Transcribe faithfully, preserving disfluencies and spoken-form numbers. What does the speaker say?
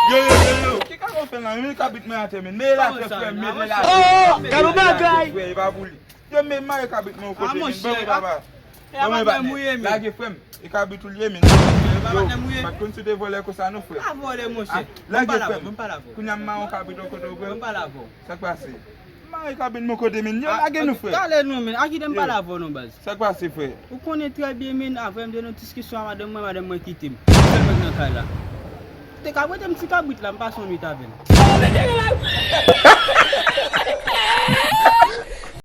Yo, yo, yo, yo. Ki ka w fè la? Men kabrit mwen atè, men. Men l atè, frè m, men l atè. Oh, gade bagay. Frè, e pa pou li. Yo, men mare kabrit mwen yon kote, men. Ban mwen, papa. Ban mwen, patnè. Lage, frè m. E kabrit ou l ye, men. Yo, m pa t konn si w te vòlè konsa, non, frè. M pa vòlè, monchè. Lage, frè m. Kounye a m mare yon kabrit yon kote, frè m. Sa k pase? Mare kabrit mwen kote, men. Yo, lage nou, frè. Gade nou, men. A kite m pale avè w, non, baz. Sa k pase, frè? Ou konnen trè byen, men, avè m te nan diskisyon a madanm mwen, madanm mwen kite m. Sèl mwen k nan kay la. Te ka prete m ti kabrit la, m pase yon nwit avè l.